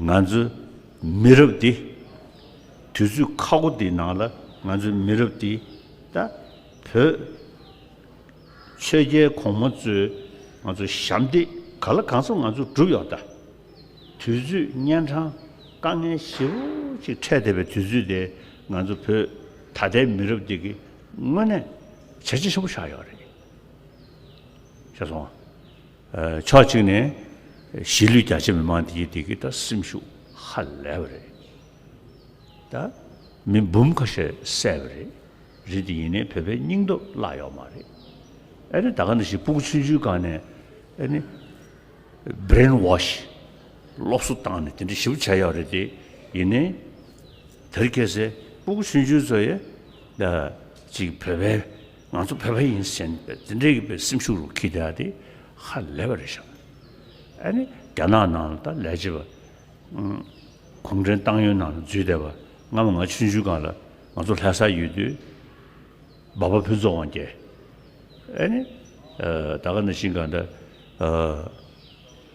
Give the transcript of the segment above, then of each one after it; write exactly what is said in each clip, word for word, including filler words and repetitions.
ང་ཚོའི་མི་རབས་འདི། དུས་ཚོད་ཁག་པོ་འདིའི་ནང་ལ་ང་ཚོའི་མི་རབས་འདི་ད་བོད་ཆོས་རྒྱལ་གོང་མ་ཚོས་ང་ཚོ་ཞབས་འདེགས་ག་ལ་གང་འཚམ་ང་ཚོ་བསྒྲུབས་ཡོད་ད། དུས་ཚོད་གཉན་འཕྲང་དཀའ་ངལ་ཞེ་པོ་ཅིག་འཕྲད་བསྡད་པའི་དུས་ཚོད་དེ་ང་ཚོ་བོད་ད་ལྟའི་མི་རབས་འདི་གི་དངོས་གནས་བྱས་རྗེས་ཆེན་པོ་བཞག་ཡོད་རེད། ཤེས་སོང་། ཨ། ཕྱོགས་གཅིག་ནས་གཞིས་ལུས་རྒྱ་ཆེ་མི་མང་དེ་གི་དེ་གི་ད་སེམས་ཤུགས་ཧ་ལས་པ་རེད། ད་མི་འབུམ་ཁ་ཤས་བསད་པ་རེད། རེད་དེ་ཡིན་ནའི་བོད་པའི་སྙིང་སྟོབས་བརླག་ཡོད་མ་རེད། ཨ་ནི་ད་ག་ནང་བཞིན་སྤུ་གུ་ཆུང་ཆུང་སྒང་ནས་ཨ་ནི་brainwash། སློབ་གསོ་བཏང་ནས་དེ་འདྲ་ཞིབ་བྱས་ཡོད་རེད་དེ། ཡིན་ནའི་དེ་རིང་ཁ་སང་སྤུ་གུ་ཆུང་ཆུང་ཚོ་ཡ་ད་ཅིག་བོད་པའི་ང་ཚོ་བོད་པ་ཡིན་ཟེར་ནས་དེ་འདྲའི་གི་སེམས་ཤུགས་རུ་འཁྱེར་བསྡད་ཡ་དེ་ཧ་ལས་པ་རེད་ཤག་ཨ་ནི་རྒྱ་ནག་ནང་ལ་ད་ལས་བྱེད་པ་གུང་ཁྲན་ཏང་ཡོན་ནང་ལ་འཛུལ་བསྡད་པ། སྔ་མོ་ང་ཆུང་ཆུང་སྒང་ལ་ང་ཚོ་ལྷ་སར་ཡོད་དུས། འབའ་པ་ཕུན་ཚོགས་དབང་རྒྱལ། ཨེ་ནི། ཨ། ད་ག་ནང་བཞིན་གང་ལྟར། ཨ།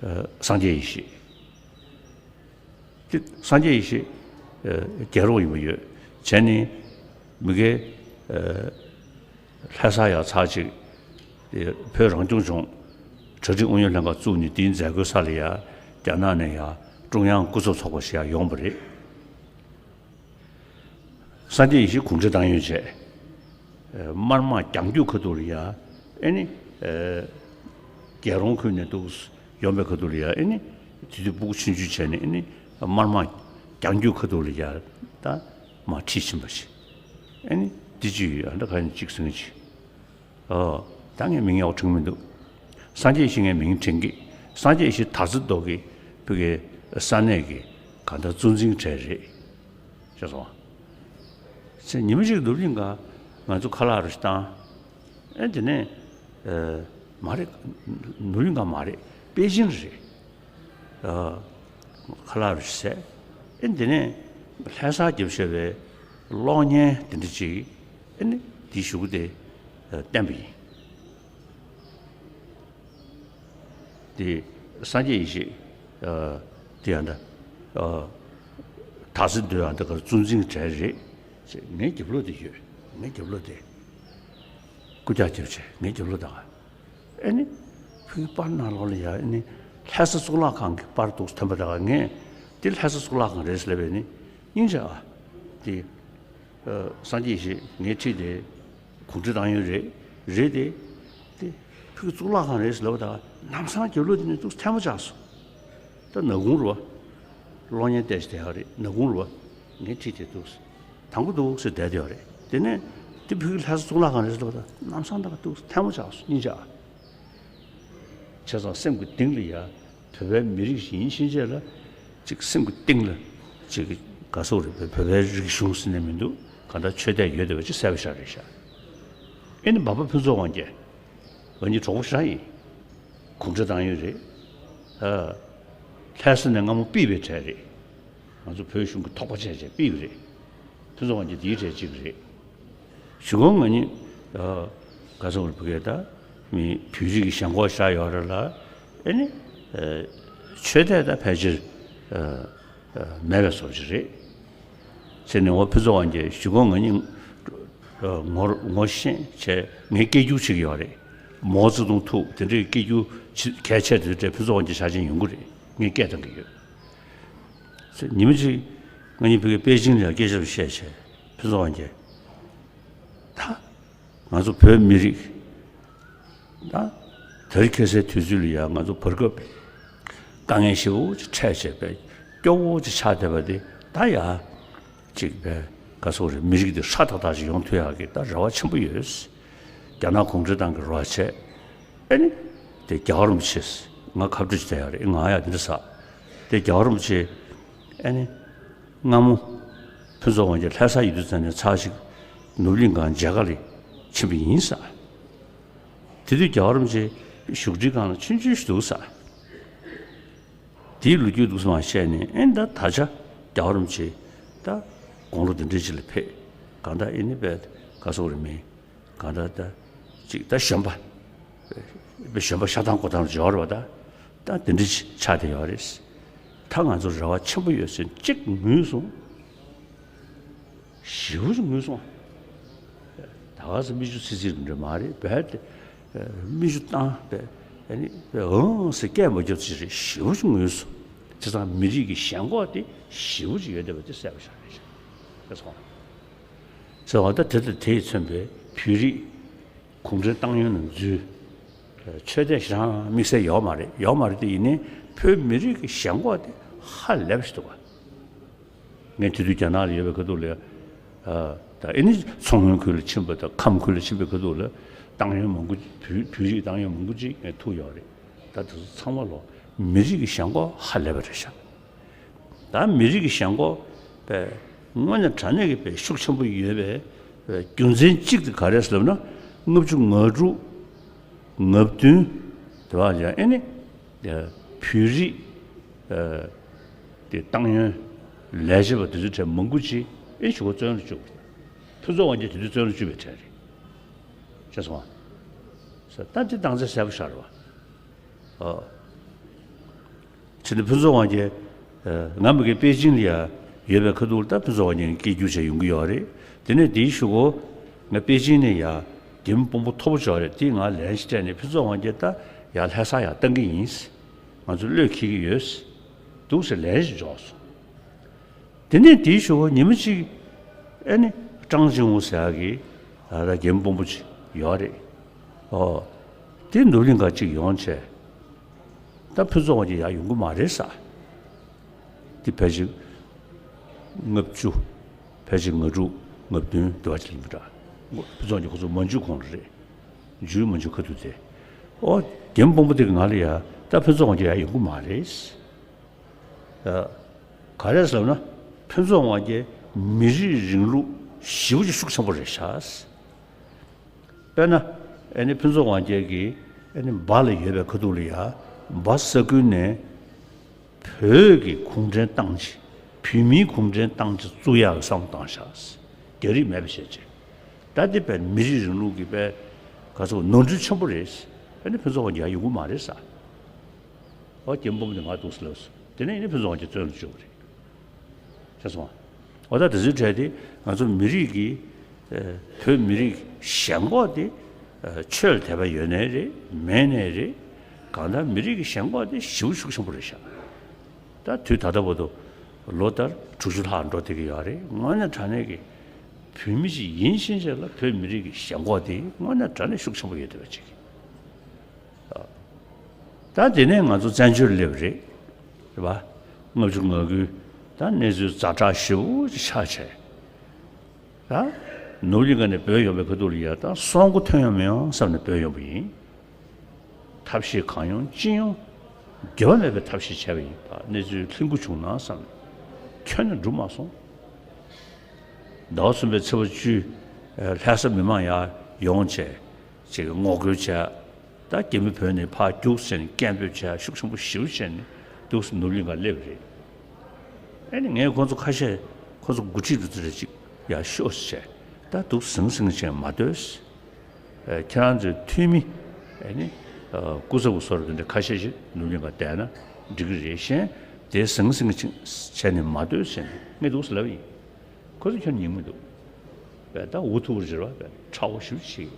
ཨ། སངས་རྒྱས་ཡེ་ཤེས། དེ་སངས་རྒྱས་ཡེ་ཤེས། ཨ། རྒྱལ་རོང་ཡིན་པ་ཡོད། བྱས་ནས་མི་སྒེར། ཨ། ལྷ་ས་ཡར་ཚར་གཅིག་དེ་བོད་རང་སྐྱོང་ལྗོངས་གྲ་སྒྲིག་ཨུ་ཡོན་ལྷན་ཁང་བཙུགས་ནས་དེའི་མཛད་སྒོའི་ས་ལ་ཡ་རྒྱ་ནག་ནས་ཡ་ཀྲུང་དབྱང་སྐུ་ཚབ་ཚོགས་པ་ཞིག་ཡ་ཡོང་བ་རེད། སངས་རྒྱས་ཡེ་ཤེས་གུང་ཁྲན་ཏང་ཡོན་བྱས། ཨ། དམར་དམག་རྒྱང་རྒྱུག་ཁ་ཐུག་ལ་ཡ། ཨེ་ནི། ཨ། རྒྱལ་རོང་ཁུལ་ནས་འདུག་ཡོང་པའི་ཁ་ཐུག་ལ་ཡ། ཨེ་ནི། དེ་དུས་སྤུ་གུ་ཆུང་ཆུང་བྱས་ནས། ཨེ་ནི། དམར་དམག་རྒྱང་རྒྱུག་ཁ་ཐུག་ལ་ཡ་ད་མར་ཁྲིད་ཕྱིན་པ་ཞིག་ཨེ་ནི། དེ་ཅིག་ཡོད། ཨ། ད་ག་ནས་གཅིག་ཟེར་མཁན་ཅིག་ཨོ། ད་ངས་མིང་ཡག་པོ་དྲན་གྱི་མི་འདུག་སངས་རྒྱས་ཡེ་ཤེས་ངས་མིང་དྲན་གྱི། སངས་རྒྱས་ཡེ་ཤེས་དར་རྩེ་རྡོ་རྗེ་ཕ་གིའི་ས་གནས་ཀྱི་གང་ལྟར་གཙོ་འཛིན་གྲས་རེད། ཤེས་སོང་། ཚེ་ཉི་མ་གཅིག་ནུབ་གླིང་ག་ང་ཚོ་ཁ་ལག་རུ་ཞིག་བཏང་། ཨེ། དེ་ནས། ཨ། མ་རེད། ནུབ་གླིང་ག་མ་རེད། པེ་ཅིང་རེད། ཨ། ཁ་ལག་རུ་ཞིག་བཟས། ཨེ། དེ་ནས་ལྷ་སར་བརྒྱབ་བཞག་པའི་གློག་བརྙན་དེ་འདྲ་ཅིག་ཨེ་ནི་དེའི་གཞུག་གུ་དེ་བསྟན་པ་ཡིན། དེ་སངས་རྒྱས་ཡེ་ཤེས། ཨ། དེ་ཡང་ད། ཨ། དར་རྩེ་རྡོ་ཡང་ད་ག་གཙོ་འཛིན་གྲས་རེད། ངའི་རྒྱབ་ལོགས་དེ་ཡོད། ངའི་རྒྱབ་ལོགས་དེ། རྐུབ་བཀྱག་རྒྱབ་བྱས་ངའི་རྒྱབ་ལོགས་དང་། ཨེ་ནི། ཕ་གི་པར་ནང་ལོགས་ལ་ཡ། ཨེ་ནི། ལྷ་ས་གཙུག་ལག་ཁང་གི་པར་འདུག་ཐོན་པ་དང་། ངས་འདི་ལྷ་ས་གཙུག་ལག་ཁང་རེད་ཟེར་ལབ་པས་ནི་སྙིང་རྗེ་ཨ། དེ། ཨ། སངས་རྒྱས་ཡེ་ཤེས་ངའི་འཁྲིས་དེ་གུང་ཁྲན་ཏང་ཡོན་རེད། རེད་དེ། དེ་ཕ་གི་གཙུག་ལག་ཁང་རེད་ཟེར་ལབ་པ་དང་། ལམ་སང་རྒྱབ་ལོགས་དེ་ནས་འདུག་ཐལ་མོ་ཆགས་སོང་། ད་ནག་ཁུང་རེད་པ། གློག་བརྙན་བལྟས་བྱས་བསྡད་ཡོད་རེད། ནག་ཁུང་རེད་པ། ངའི་འཁྲིས་དེ་འདུག་དང་པོ་འདུག་ཟེར་བསྡད་ཡོད་རེད། དེ་ནས་དེ་ཕ་གི་ལྷ་ས་གཙུག་ལག་ཁང་རེད་ཟེར་ལབ་པ་དང་། ལམ་སང་ད་ག་འདུག་ཐལ་མོ་ཆགས་སོང་། སྙིང་རྗེ་ཨ། བྱས་ཙང་སེམས་ཀྱི་གཏིང་ལ་ཡ། བོད་པའི་མི་རིགས་ཤིག་ཡིན་ཕྱིན་ཆད་ལ། ཅིག་སེམས་ཀྱི་གཏིང་ལ་ཅིག་ག་ཟེར་དགོས་རེད། བོད་པའི་རིག་གཞུང་ཟེར་ནས་མི་འདུག་གང་ལྟར་ཆོས་དད་ཡོད་བསྡད་པ་ཅིག་གསལ་པོ་ཞེ་དྲག་རེད་ཤག་ཨེ་ནི་འབའ་པ་ཕུན་ཚོགས་དབང་རྒྱལ། ང་གཉིས་གྲོགས་པོ་ཞེ་དྲག་ཡིན། གུང་ཁྲན་ཏང་ཡོན་རེད། ཨ། ལྷ་ས་ནས་སྔ་མོ་ཕུད་པའི་གྲས་རེད། ང་ཚོ་བོད་གཞུང་གི་ཐོག་པ་བྱས་བྱས་ཕུད་པ་རེད། ཕུན་ཚོགས་དབང་རྒྱལ་དེའི་གྲས་གཅིག་རེད། གཞུག་གུ་ང་གཉིས། ཨ། ག་ཟེར་དགོས་རེད། ཕ་གིར་ད་མི་བོད་རིགས་ཀྱི་ཞེན་ཁོག་ཞེ་དྲག་ཡོད་རེད་ལ། ཨེ་ནི། ཨ། ཆོས་དད་ད་ཕལ་ཆེར། ཨ། ཨ། མེད་པའི་བཟོ་ཅིག་རེད། ཟེར་ནས། འོ། ཕུན་ཚོགས་དབང་རྒྱལ། གཞུག་གུ་ང་གཉིས། ཨ། ངོ་ངོ་ཤེས་བྱས། ངས་སྐད་སྒྱུར་བྱེད་ཀྱི་ཡོད་རེད། མའོ་ཙེ་ཏུང་ཐུག་དེ་འདྲའི་སྐད་སྒྱུར་གལ་ཆེ་དེ་འདྲ་ཕུན་ཚོགས་དབང་རྒྱལ་ཕྱག་ཆེན་ཡོང་གི་རེད། ངས་སྐད་བཏང་གི་ཡོད། ཟེར། ཉི་མ་གཅིག་ང་གཉིས་ཕ་གིར་པེ་ཅིང་ལ་སྐད་ཆ་བཤད་བྱས། ཕུན་ཚོགས་དབང་རྒྱལ། ད་ང་ཚོ་བོད་མི་རིགས་ད་དེ་རིང་ཁ་སང་དུས་ཚོད་ལ་ཡ། ང་ཚོ་བར་སྐབས་དཀའ་ངལ་ཞེ་པོ་ཅིག་འཕྲད་བྱས་པའི་སྐྱོ་བོ་ཅིག་ཆགས་བསྡད་པ་དེ། ད་ཡ་ཅིག་པའི་ག་ཟེར་དགོས་རེད། མི་རིགས་འདི་ཧྲ་ཏག་ཏག་ཅིག་ཡོང་ཐུབ་ཡག་གི་ད་རེ་བ་ཆེན་པོ་ཡོད། རྒྱ་ནག་གུང་ཁྲན་ཏང་གི་རེ་བ་བྱས། ཨེ་ནི། དེ་རྒྱལ་བ་རིན་པོ་ཆེ། ང་ཁ་བྲོ་ཅིག་བསྡད་ཡོད་རེད། ང་ཡ་འདི་འདྲ་ཟེར། དེ་རྒྱལ་བ་རིན་པོ་ཆེ། ཨེ་ནི། སྔ་མོ་ཕུན་ཚོགས་དབང་རྒྱལ་ལྷ་ས་ཡོད་དུས་ཙམ་ནས་ཚར་གཅིག་ནུབ་གླིང་ག་མཇལ་ཁ་ལ་ཕྱིན་པ་ཡིན་ཟེར། དེ་དུས་རྒྱལ་བ་རིན་པོ་ཆེ་བཞུགས་ཁྲིའི་སྒང་ལ་ཆུང་ཆུང་ཞིག་འདུག་ཟེར། དེའི་ལོ་རྒྱུས་འདུག་སེ་མར་བཤད་ནས། ཨེ། ད་ད་ཆ་རྒྱལ་བ་རིན་པོ་ཆེ་ད་དགུང་ལོ་འདི་འདྲའི་ཅིག་ལ་ཕེབས། གང་ལྟར་ཨེ་ནི་དཔེ་ག་ཟེར་དགོས་རེད། མི་གང་ལྟར་ད་ཅིག་ད་གཞོན་པ། དཔེ་གཞོན་པ་ཤ་ཐང་ཀོ་ཐང་འབྱོར་བ་ད། ད་འདི་འདྲ་ཅིག་ཆགས་བསྡད་ཡོད་རེད། ད་ང་ཚོ་རེ་བ་ཆེན་པོ་ཡོད་ཟེར་གཅིག་ངུས་སོང་། ཞེ་པོ་ཅིག་ངུས་སོང་། ད་ག་ས་མིག་ཆུ་སིལ་སིལ་འདྲ་མ་རེད་བས་ཏེ། མིག་ཆུ་བཏང་བས་ཨ་ནི་ཨང་ཟེར་སྐད་མ་རྒྱབ་ཅིག་རེད། ཞེ་པོ་ཅིག་ངུས་སོང་། བྱས་ཙང་མི་རིགས་ཀྱི་ཞེན་ཁོག་དེ་ཞེ་པོ་ཅིག་ཡོད་བསྡད་པ་དེ་གསལ་པོ་ཤར་རེད་ཤག་སོང་། སོང་ད་དེ་དང་དེས་མཚོན་པའི་བོད་རིགས་གུང་ཁྲན་ཏང་ཡོན་ནང་འཛུལ། ཆོས་དད་ཞེ་དྲག་དམིགས་བསལ་ཡོད་མ་རེད། ཡོད་མ་རེད་དེ་ཡིན་ནའི་བོད་མི་རིགས་ཀྱི་ཞེན་ཁོག་དེ་ཧ་ལས་པ་ཞིག་འདུག་ག་ངས་དེ་དུས་རྒྱ་ནག་ལ་ཡོད་པའི་ཁ་ཐུག་ལ། ད་ཨེ་ནི་མཚོ་སྔོན་ཁུལ་ལ་ཕྱིན་པ་དང་ཁམས་ཁུལ་ལ་ཕྱིན་པའི་ཁ་ཐུག་ལ་ཏང་ཡོན་མང་པོ་བོད་བོད་རིགས་ཏང་ཡོན་མང་པོ་ཅིག་ངས་ཐུག་ཡོད་རེད། ད་དེ་ཚོ་ཚང་མ་ལོ་མི་རིགས་ཀྱི་ཞེན་ཁོག་ཧ་ལས་པ་རེད་ཤག་ད་མི་རིགས་ཀྱི་ཞེན་ཁོག་པས་དངོས་གནས་དྲང་གནས་ཀྱི་པས་ཤུགས་ཆེན་པོ་ཡོད་པའི་རྒྱུ་མཚན་གཅིག་དེ་ག་རེ་ཟེར་ལབ་ན། ལྔ་བཅུ་ང་དྲུག་ང་བདུན་དེ་བ་ཡང་ཨེ་ནི་བོད་རིགས་དེ་ཏང་ཡོན་ལས་བྱེད་པ་དེ་ཚོའི་གྲས་མང་པོ་ཅིག་ཨེ་ཞུ་བ་བཙོན་ལ་བཅུག་ཕུན་ཚོགས་དབང་རྒྱལ་དེ་དུས་བཙོན་ལ་བཅུག་པའི་གྲས་རེད། ཤེས་སོང་ཨ། ད་འདི་སྟངས་འཛིན་གསལ་པོ་ཤར་བ། ཨོ། ཕྱི་ནས་ཕུན་ཚོགས་དབང་རྒྱལ། ང་མི་གི་པེ་ཅིང་ལ་ཡ་ཡོད་པའི་ཁ་ཐུག་ལ་ད་ཕུན་ཚོགས་དབང་རྒྱལ་སྐད་སྒྱུར་བྱས་ཡོང་གི་ཡོད་རེད། དེ་ནས་དེའི་གཞུག་གུ་ང་པེ་ཅིང་ནས་ཡ་རྒྱ་མི་དཔོན་པོ་མཐོ་པོ་ཅིག་ཡོད་རེད། དེས་ང་ལན་ཞིག་སྤྲད་ནས་ཕུན་ཚོགས་དབང་རྒྱལ་ད་ཡ་ལྷ་ས་ཡ་བཏང་གི་ཡིན། ང་ཚོ་བློས་འཁེལ་གི་ཡོད། འདུག་ཟེར་ལན་ཞིག་འབྱོར་སོང་། དེ་ནས་དེའི་གཞུག་གུ་ཉི་མ་གཅིག་ཨེ་ནི་ཀྲང་ཅིང་ཝུ་ཟེར་ཡག་གི་ད་རྒན་དཔོན་པོ་ཅིག་ཡོད་རེད། ཨོ། དེ་ནུབ་གླིང་ག་ཅིག་ཡོང་བྱས། ད་ཕུན་ཚོགས་དབང་རྒྱལ་ཡར་ཡོང་གི་མ་རེད་ཟེར། དེ་ཕལ་ཆེར་ལྔ་བཅུ། ཕལ་ཆེར་ང་དྲུག་ང་བདུན་དེ་བ་ཅིག་ཡིན་པ་འདྲ། ཕུན་ཚོགས་དབང་རྒྱལ་ཁོ་ཚོ་མ་འཇུས་གོང་ལ་རེད། འཇུས་མ་འཇུས་ཁ་ཐུག་དེ། ཨོ། རྒན་དཔོན་པོ་དེ་གིས་ང་ལ་ཡ་ད་ཕུན་ཚོགས་དབང་རྒྱལ་ཡར་ཡོང་གི་མ་རེད། ག་རེ་ཟེར་ན། ཕུན་ཚོགས་དབང་རྒྱལ་མི་རིགས་རིང་ལུགས་ཞེ་པོ་ཅིག་ཤུགས་ཆེན་པོ་རེད་ཤག་དཔེར་ན། ཨེ་ནི་ཕུན་ཚོགས་དབང་རྒྱལ་གྱིས་ཨེ་ནི་འབའ་ལ་ཡོད་པའི་ཁ་ཐུག་ལ་ཡ། འབའ་ས་ཁུལ་ནས་བོད་ཀྱི་གུང་ཁྲན་ཏང་ཅིག་བོད་མིའི་གུང་ཁྲན་ཏང་ཅིག་བཙུགས་ཡག་གི་བསམ་བློ་བཏང་ཤག་རྒྱ་རིགས་མེད་པ་བྱས་བྱས། ད་འདི་དཔེ་མི་རིགས་རིང་ལུགས་ཀྱི་དཔེ་ག་ཚོད་ནོར་འཁྲུལ་ཆེན་པོ་རེད། ཨེ་ནི་ཕུན་ཚོགས་དབང་རྒྱལ་ཡོང་གི་མ་རེད་ཟེར། ཨོ། རྒན་དཔོན་པོ་དེ་ང་འདུག་སེ་ལབ་སོང་། དེ་ནས་ཡིན་ནའི་ཕུན་ཚོགས་དབང་རྒྱལ་བཙོན་ལ་བཅུག་པ་རེད། ཤེས་སོང་ཨ། ཨོ་ད་དེ་ཚོའི་གྲས་དེ་ང་ཚོ་མི་རིགས་ཀྱི། ཨ། བོད་མི་རིགས་ཞེན་ཁོག་དེ། ཨ། ཆོས་ལ་དད་པ་ཡོད་ནའི་རེད་མེད་ནའི་རེད། གང་ལྟར་མི་རིགས་ཀྱི་ཞེན་ཁོག་དེ་ཞེ་པོ་ཤུགས་ཆེན་པོ་རེད་ཤག་ད་དུས་ད་ལྟ་བར་དུ་ལོ་ལྟར་དྲུག་ཅུ་ལྷག་འགྲོ་བསྡད་ཀྱི་ཡོད་རེད། དངོས་གནས་དྲང་གནས་ཀྱི་བོད་མི་ཞིག་ཡིན་ཕྱིན་ཆད་ལ་བོད་མི་རིགས་ཀྱི་ཞེན་ཁོག་དེ་དངོས་གནས་དྲང་གནས་ཤུགས་ཆེན་པོ་ཡོད་བསྡད་པ་ཅིག་ད་དེ་ནས་ང་ཚོ་བཙན་བྱོལ་སླེབས་རེད། རེད་པ། ལྔ་བཅུ་ང་དགུའི་ད་གནས་ཚུལ་ཛ་དྲག་ཞེ་པོ་ཅིག་ཆགས་བྱས། ད་ནུབ་གླིང་ག་ནས་བྲོས་ཡོང་བའི་ཁ་ཐུག་ལ་ཡ་ད་སྲོག་མགོ་ཐོན་ཡོང་མི་ཡོང་བསམ་ནས་བྲོས་ཡོང་པ་ཡིན། ཐབས་ཤེས་གང་ཡོང་ཅི་ཡོང་འགྱོད་པ་མེད་པའི་ཐབས་ཤེས་བྱས་པ་ཡིན། ད་གནས་ཚུལ་ལྷིང་པོ་བྱུང་ན་བསམ་ནས་ཁྱོན་ནས་འགྲུབ་མ་སོང་། ཟླ་བ་གསུམ་པའི་ཚེས་པ་བཅུ། ལྷ་ས་མི་མང་ཡར་ཡོང་བྱས། ཅིག་ངོ་རྒོལ་བྱས། ད་རྒྱ་མི་བོད་ནས་ཕར་རྒྱུགས་ཟེར་ནས་སྐད་འབོད་བྱས། ཤུགས་ཆེན་པོ་ཞེ་པོ་བྱས་ནས་འདུག་སེ་ནུབ་གླིང་ག་སླེབས་རེད། ཨེ་ནི་ངས་ཁོང་ཚོ་ཁ་ཤས། ཁོང་ཚོ་འགོ་ཁྲིད་དེ་ཚོ་རེ་ཅིག་ཡར་ཤོག་ཟེར་བྱས། ད་འདུག་ཟིང་ཟིང་བྱས་མ་སྡོད། ཨེ། ཁྱེད་རང་ཚོའི་འཐུས་མི། ཨེ་ནི། ཨ། སྐུ་ཚབ་བཟོ་འདྲ་དེ་འདྲ་ཁ་ཤས་ཤིག་ནུབ་གླིང་ག་བསྡད་ན་འགྲིག་གི་རེད། གཞན་དེ་ཟང་ཟིང་བྱས་ནས་མ་སྡོད་ཟེར་ནས་ངས་འདུག་སེ་ལབ་ཡིན། ཁོ་ཚོ་ཁྱོན་ནས་ཉན་གི་མི་འདུག་བས་ད་འུ་ཐུག་རེད་བ། བས་ཁྲ་བོ་ཞེ་པོ་ཅིག་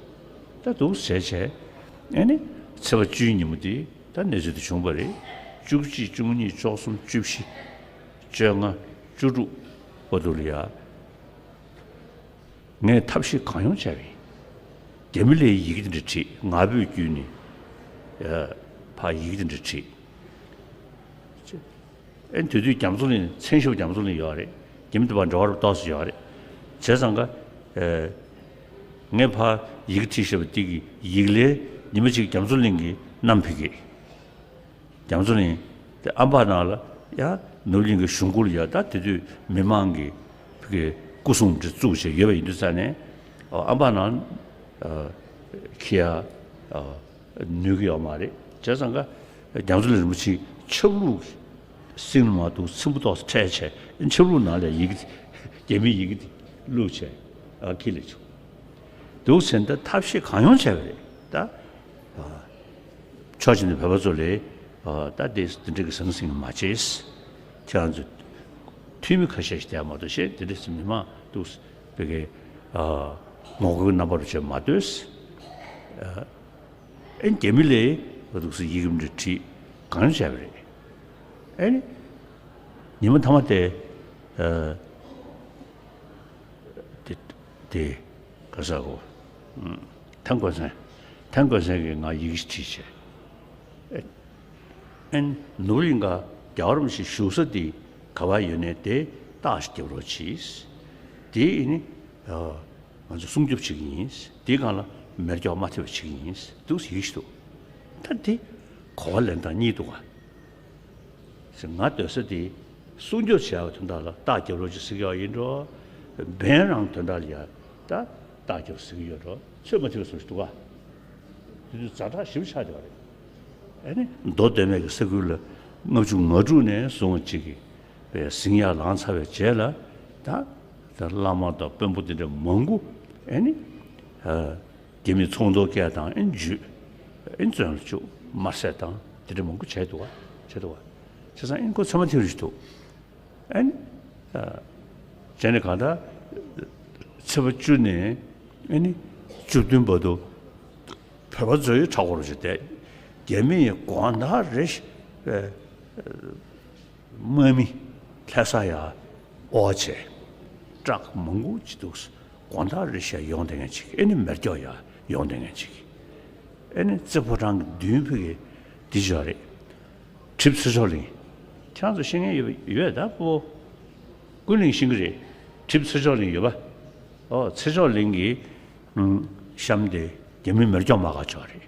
ད་འདུག་ཟེར་བྱས། ཨེ་ནི་ཚེས་པ་བཅུའི་ཉིན་མོ་དེ་ད་གནས་ཚུལ་དེ་བྱུང་བ་རེད། བཅུ་གཅིག་བཅུ་གཉིས་བཅུ་གསུམ་བཅུ་བཞི་བཅོ་ལྔ་བཅུ་དྲུག་བར་དུ་ལ་ཡ། ངས་ཐབས་ཤེས་གང་ཡོང་བྱས་པ་ཡིན། རྒྱ་མི་ལ་ཡི་གེ་དེ་འདྲ་བྲིས། ང་ཕོད་བརྒྱུད་ནས། ཨ། ཕར་ཡི་གེ་དེ་འདྲ་བྲིས། ཨེ། དེ་དུས་རྒྱ་མཚོ་གླིང་། མཚན་ཞབས་རྒྱ་མཚོ་གླིང་ཡོད་རེད། རྒྱ་མི་དེ་བར་འབྲེལ་བ་རུ་ཏོག་ཙམ་ཡོད་རེད། བྱས་ཙང་ཀ་ཨེ། ངས་ཕར་ཡི་གེ་བྲིས་བཞག་པ་དེ་གི་ཡིག་ལན་ཉི་མ་གཅིག་རྒྱ་མཚོ་གླིང་གིས་བསྣམས་ཕེབས་ཀྱི། རྒྱ་མཚོ་གླིང་དེ་ཨམ་བག་ནང་ལ་ཡ། ནུབ་གླིང་གི་གཞུང་སྐོར་ལ་ཡ། ད་དེ་དུས་མི་མང་གི་ཕ་གི་སྐུ་སྲུང་འདི་བཙུགས་བྱས་ཡོད་པ་ཡིན་དུས་ཙ་ནས། ཨ། ཨམ་བག་ནང་ཨ། འཁྱེར་ཡ། ཨ། ནུས་ཀྱི་ཡོད་མ་རེད། བྱས་ཙང་ཀ་རྒྱ་མཚོ་གླིང་རིན་པོ་ཆེས་ཆབ་ལུགས་སེམས་ལ་མ་གཏོགས་ཚིམ་པོ་ཏོག་ཙམ་འཕྲད་བྱས། ཆབ་ལུགས་ནང་ལ་ཡི་གེ། རྒྱ་མིའི་ཡི་གེ་དེ་བླུགས་བྱས། ཨ། འཁྱེར་སླེབས་བྱུང་། འདུག་ཟེར་ད་ཐབས་ཤེས་གང་ཡོང་བྱས་པ་རེད་ད། ཨ། ཕྱོགས་གཅིག་ནས་བོད་པ་ཚོ་ལ། ཨ། ད་དེ་དེ་འདྲ་གི་ཟང་ཟིང་མ་བྱེད། ཁྱེད་རང་ཚོ་འཐུས་མི་ཁ་ཤས་ཤིག་བསྡད་མ་གཏོགས་བཤད་དེ་འདྲ་ཟེར་མི་མང་འདུག་ཟེར། བོད་སྐད་ཨ་ངོ་རྒོལ་རྣམ་པ་རུ་བྱས་མ་སྡོད་ཟེར། ཨ་ཨེ་རྒྱ་མི་ལས་འདུག་ཟེར་ཡི་གེ་འདྲ་བྲིས་གང་བྱས་པ་རེད། ཨེ་ནི་ཉི་མ་མཐའ་མ་དེ་ཨ་དེ་དེ་ག་ས་གོ་ཐན་ཀོན་སན་ཐན་ཀོན་སན་གྱིས་ང་ཡི་གེ་ཞིག་བྲིས་བྱས། ཨེ་ནུབ་གླིང་ག་རྒྱལ་བ་རིན་པོ་ཆེ་བཞུགས་ས་དེ་ག་བ་ཡོད་ནས་དེ་རྟགས་ཤིག་རྒྱབ་རོགས་གྱིས། དེ་ནི་ང་ཚོ་སྲུང་སྐྱོབ་བྱེད་ཀྱི་ཡིན། དེའི་སྒང་ལ་མེ་སྒྱོགས་མ་ཐེབས་པ་བྱེད་ཀྱི་ཡིན་འདུག་ཡིག་ཞིག་འདུག་ད་དེ་གོ་བ་ལེན་སྟངས་གཉིས་འདུག་ག་ང་སྡོད་ས་དེ་སྲུང་སྐྱོབ་བྱེད་ཡག་དོན་དག་ལ་རྟགས་རྒྱབ་རོགས་གྱིས་ཟེར་གྱི་ཡོད་ཡིན་འགྲོ། འབེན་རང་དོན་དག་ལ་ཡ་ད་རྟགས་རྒྱབ་ཟེར་གྱི་ཡོད་འགྲོ། ཚོད་མ་ཐིག་སོང་ཞིག་འདུག་ག་དེ་དུས་ཛ་དྲག་ཞིབ་ཆགས་བསྡད་པ་རེད། ཨེ་ནི་མདོ་སྟོད་སྨད་ཀྱི་ས་ཁུལ་ལ་ལྔ་བཅུ་ང་དྲུག་ནས་བཟུང་ཅིག་གི་པའི་ཟིང་ཡ་ལངས་ཚར་བའི་རྗེས་ལ་ད་ད་བླ་མ་དང་དཔོན་པོ་དེ་འདྲ་མང་པོ་ཨེ་ནི་ཨ་རྒྱ་མིའི་ཚོགས་འདུ་སྐད་དང་ཨེ་ནི་འཇུས་ཨེ་ནི་བཙོན་ལ་བཅུག་དམར་བསད་དང་དེ་འདྲ་མང་པོ་བྱས་འདུག་བ་བྱས་འདུག་བ་བྱས་ཙང་ཨེ་ནི་ཁོ་ཚོད་མ་ཐིག་རེ་ཞིག་འདུག་ཨེ་ནི། ཨ། བྱས་ནས་གང་ལྟར། ཚེས་པ་བཅུ་ནས་ཨེ་ནི། བཅུ་བདུན་བར་དུ། བོད་པ་ཚོའི་མཐའ་འཁོར་ཞིག་བསྡད། རྒྱ་མིས་དགོང་དག་རེ་ཞིག་ཨེ། དམག་མི་ལྷ་ས་ཡ་ཨོ་བྱས། ཊྲག་མང་པོ་ཅིག་འདུག་དགོང་དག་རེ་ཞིག་ཡོང་བསྡད་མཁན་ཅིག་ཨེ་ནི་མེ་སྒྱོགས་ཡ་ཡོང་བསྡད་མཁན་ཅིག་ཨེ་ནི་རྩེ་ཕོ་བྲང་གི་མདུན་ཕུག་གི་འདི་ཅོག་རེད། གྲིབ་ཚེ་མཆོག་གླིང་། ཁྱེད་རང་ཚོ་ཤེས་མཁན་ཡོད་ཡོད་ད་པོ། ཀུན་གླིང་ཤེས་ཀྱི་རེད། གྲིབ་ཚེ་མཆོག་གླིང་ཡོད་པ། ཨོ་ཚེ་མཆོག་གླིང་གི་ཨུམ་གཤམ་དེ་རྒྱ་མི་མེ་སྒྱོགས་མ་ག་ཅོག་རེད།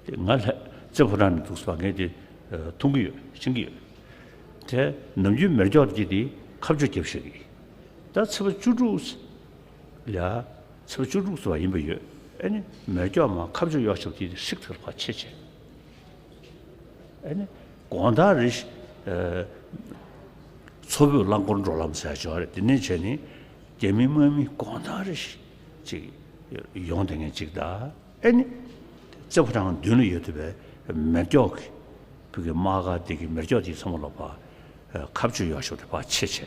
དེ་ང་ལྷ་རྩེ་ཕོ་བྲང་ནས་འདུག་སེ་ཕ་ངས་དེ་མཐོང་གི་ཡོད་ཤེས་ཀྱི་ཡོད། དེ་ནམ་རྒྱུན་མེ་སྒྱོགས་དེ་དེ་ཁ་བཅུ་རྒྱབ་ཤེས་ཀྱི། ད་ཚེས་པ་བཅུ་དྲུག་ལ་ཚེས་པ་བཅུ་དྲུག་ཚོ་བ་ཡིན་པ་ཡོད། ཨེ་ནི་མེ་སྒྱོགས་མ་ཁ་བཅུ་གཡོག་ཆོག་དེ་ཧྲིག་ཐག་ཕ་ཆེ་ཆེ། ཨེ་ནི་དགོང་དག་རེ་ཞིག་ཨེ། མཚོ་བོད་རླངས་འཁོར་འགྲོ་ལམ་ཟེར་ཡ་ཅིག་ཡོད་རེད། དེ་ནས་བྱས་ནས་རྒྱ་མི་དམག་མི་དགོང་དག་རེ་ཞིག་ཅིག་ཡོང་བསྡད་མཁན་ཅིག་ད། ཨེ་ནི་རྩེ་ཕོ་བྲང་མདུན་ལ་ཡོད་བསྡད་པའི་མེ་སྒྱོགས་ཀྱི་བུ་གི་དམག་སྒར་དེ་གི་མེ་སྒྱོགས་དེ་ཚང་མ་ལོག་པ་ཁ་བཅུ་གཡོག་ཆོག་དེ་ཕ་ཆེ་ཆེ།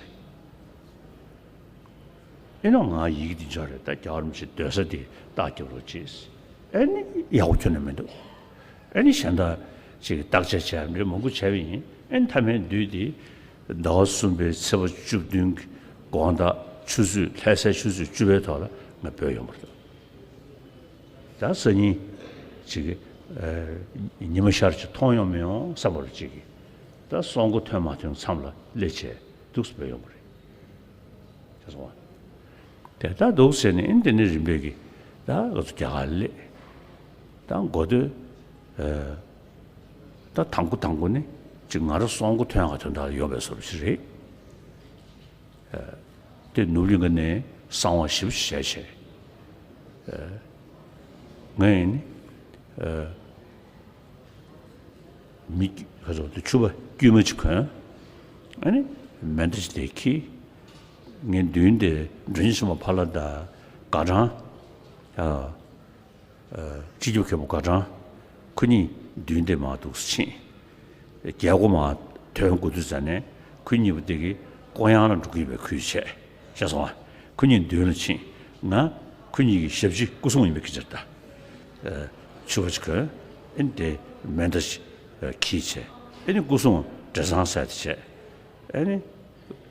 ཨེ་ནོ་ང་ཡི་གེ་འདི་འབྱོར་རེད། ད་རྒྱལ་བ་རིན་པོ་ཆེ་སྡོད་ས་དེ་རྟགས་རྒྱབ་རོགས་གྱིས། ཨེ་ནི་ཡག་པོ་ཁྱོན་ནས་མི་འདུག་ཨེ་ནི་གཞན་དག་ཅིག་བརྟག་དཔྱད་བྱས་རེ་མང་པོ་བྱས་པ་ཡིན། ཨེ་ནི་མཐའ་མའི་དུས་དེ་ཟླ་བ་གསུམ་པའི་ཚེས་པ་བཅུ་བདུན་གྱི་དགོང་དག་ཆུ་ཚོད་ལྷ་སའི་ཆུ་ཚོད་བཅུ་པའི་ཐོག་ལ་ང་བོད་ཡོང་བ་རེད། ད་སང་ཉིན་ཅིག་ཨེ་ཉི་མ་ཤར་ཅིག་མཐོང་ཡོང་མི་ཡོང་བསམ་པ་རེ་ཅིག་ད་སོང་གོ་ཐོན་མ་ཐོན་མཚམས་ལ་སླེབས་བྱས་འདུག་སེ་བོད་ཡོང་བ་རེད། ཅེས་གསུངས་པ། དེ་ལྟར་འདུག་ཟེར་ནས་ཨེ་འདི་ནི་རིམ་པས་ཀྱིས་ད་ང་ཚོ་རྒྱ་གར་སླེབས། ད་འགོ་སྟོད། ཨ། ད་དང་པོ་དང་པོ་ནི་ཅིག་ང་རང་སོང་གོ་ཐོན་ག་དོན་དག་ཡོང་བའི་བཟོ་འདྲ་ཞིག་རེད། ཨ། དེ་ནུབ་གླིང་ག་ནས་གསང་བ་ཞིབ་བྱས་བྱས། ཨ། ངས་ནི། ཨ། མི་ཁ་ཚོ་དེ་ཕྱུ་པ་དཀྱུས་མ་ཅིག་གོན། ཨ་ནི་མེ་མདའ་ཅིག་དེ་འཁྱེར། ངའི་མདུན་དེ་མགྲོན་ཆེན་ཆེན་མོ་ཕ་ལ་དང་དགའ་གྲང་། ཨ། ཨ། སྤྱི་ཁྱབ་མཁན་པོ་དགའ་གྲང་། ཁོ་གཉིས་མདུན་དེ་མར་འདུག་སེ་ཕྱིན། རྒྱལ་སྒོ་མར་ཐོན་དགོས་དུས་ཙ་ནས་ཁོ་གཉིས་པོ་དེ་གི་ཀོ་ཡང་ལ་འགྲོ་གི་ཡོད་པའི་ཁུལ་བྱས། ཤེས་སོང་ང་། ཁོ་གཉིས་མདུན་ལ་ཕྱིན། ང་ཁོ་གཉིས་ཀྱི་ཞབས་ཕྱི་སྐུ་སྲུང་ཡིན་པའི་སྐད་ཆ་རེད་ད། ཨ། ཕྱུ་པ་ཅིག་གོན། ཨེ་ནི་དེ་མེ་མདའ་ཅིག་ཨ། འཁྱེར་བྱས། ཨེ་ནི་སྐུ་སྲུང་བྲེ་སྲང་ཟེར་དེ་བྱས། ཨེ་ནི།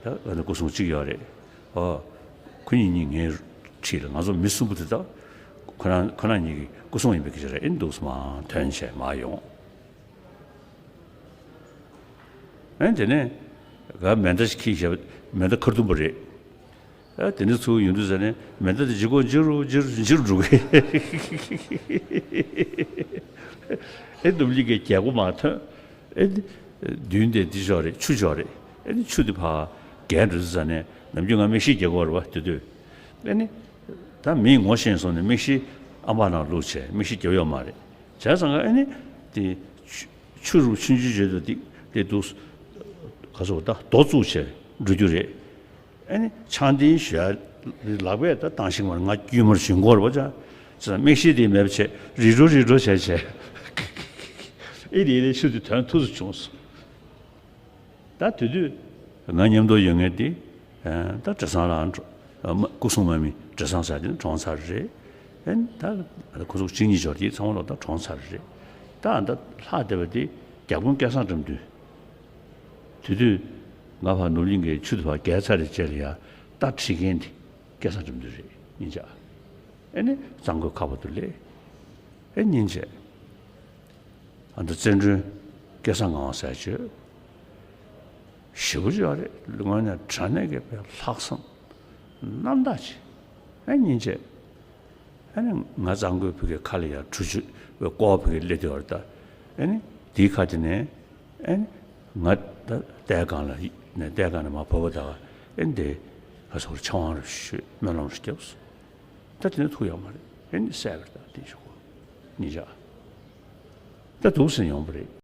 ད་ང་ཚོ་སྐུ་སྲུང་གཅིག་ཡོད་རེད། ཨོ། ཁོ་གཉིས་གཉིས་ངའི་འཁྲིས་ལ་ང་ཚོ་མི་གསུམ་པོ་དེ་དག་ཁོ་རང་ཁོ་རང་གཉིས་ཀྱི་སྐུ་སྲུང་ཡིན་པའི་སྐད་ཆ་རེད། ཨེ་འདུག་སེ་མར་ཐོན་བྱས་མར་ཡོང་། ཨེ་དེ་ནས་ག་མེ་མདའ་ཞིག་འཁྱེར་བཞག་པ་མེ་མདའ་ཁ་ཐུམ་པ་རེད། ཨ་དེ་ནས་ཚུར་ཡོང་དུས་ཙ་ནས་མེ་མདའ་དེ་ལྗིད་ཁོག་ལྗིད་རུ་ལྗིད་རུ་ལྗིད་རུ་འགྲོ་གི། ཨེ་ནུབ་གླིང་གའི་རྒྱལ་སྒོ་མར་ཐོན། ཨེ། མདུན་དེ་འདི་ཕྱོགས་རེད། ཆུ་ཕྱོགས་རེད། ཨེ་ནི་ཆུ་དེ་ཕར་བརྒལ་འགྲོ་དུས་ཙ་ནས་ནམ་རྒྱུན་ང་མིག་ཤེལ་རྒྱག་གི་ཡོད་རེད་པ་དེ་དུས། ཨེ་ནི། ད་མིས་ངོ་ཤེས་སོང་ནས་མིག་ཤེལ་ཨམ་ཕར་ནང་བླུགས་བྱས་མིག་ཤེལ་རྒྱབ་ཡོད་མ་རེད། བྱས་ཙང་ཨེ་ནི། དེ། ཆུ་ཆུ་རུ་ཆུང་ཆུང་བྱེད་དུ་དེ་དེ་འདུག་ག་ཚོད་ད་རྡོ་བཙུགས་བྱས་འགྲོ་རྒྱུ་རེད། ཨེ་ནི་ཆང་འཐེན་ཞུ་ཡ་ལག་པས་ད་བཏང་ཤིང་མར་ང་དཀྱུས་མར་ཞོན་གོ་རེད་པ་ཅག་ཙང་མིག་ཤེལ་དེ་མེད་པ་བྱས་རི་རོ་རི་རོ་བྱས་བྱས། ཨེ་རེད་རེད་ཆུ་དེ་དོན་ཐུག་ཏུ་བྱུང་སོང་། ད་དེ་དུས་ང་མཉམ་དུ་ཡོད་མཁན་དེ། ཨ། ད་བགྲེས་སོང་ལ་འགྲོ། ཨ། མ། སྐུ་སྲུང་མ་མི་བགྲེས་སོང་ཟེར་དེ་ནི་གྲོངས་ཚར་རེད། ཨ་ནི་ད་ཁོ་ཚོ་གཅིག་གཉིས་འབྱོར་དེ་ཚང་མ་ལོ་ད་གྲོངས་ཚར་རེད། ད་ཨ། ད་ལྷག་བསྡད་པ་དེ་རྒྱ་དཔོན་སྐལ་བཟང་དགྲ་འདུལ། དེ་དུས་ང་ཕར་ནོར་གླིང་གི་ཆུ་དེ་ཕར་བརྒལ་ཚར་རེད། རྗེས་ལ་ཡ་རྟ་ཁྲིད་མཁན་དེ་སྐལ་བཟང་དགྲ་འདུལ་རེད། སྙིང་རྗེ། ཨ་ནི་གཙང་པོའི་ཁ་བར་དུ་སླེབས། ཨེ་སྙིང་རྗེ། ཨ། ད་བཙན་སྒྲོན་སྐལ་བཟང་ངག་དབང་ཟེར་བྱས། ཞེ་པོ་ཅིག་ཡོད་རེད། དངོས་གནས་དྲང་གནས་ཀྱི་དཔེ་ལྷག་བསམ་རྣམ་དག་ཅིག་ཨེ་སྙིང་རྗེ། ཨ་ནི་ང་གཙང་པོའི་ཕ་གིའི་ཁ་ལ་ཡ་གྲུ་ཆུ་བའི་ཀོ་བ་ཕ་གིར་སླེབས་དུས་བར་ད། ཨ་ནི་དེའི་ཁ་དེ་ནས། ཨ་ནི་ང་ད་ལྟའི་སྒང་ལ་ནས་ལྟའི་སྒང་ནས་མར་བབས་པ་ད། ཨ་ནི་དེ་ཁ་སོར་ཕྱག་དབང་རུ་ཞུས། སྨོན་ལམ་རུ་བརྒྱབ་སོང་། ད་དེ་ནས་ཐུག་ཡོད་མ་རེད། ཨེ་ནི་གསལ་བར་ད་དེ་ཞུ་གོ། ཉིན་ཞག་ད་འདུག་སེ་ཡོང་བ་རེད།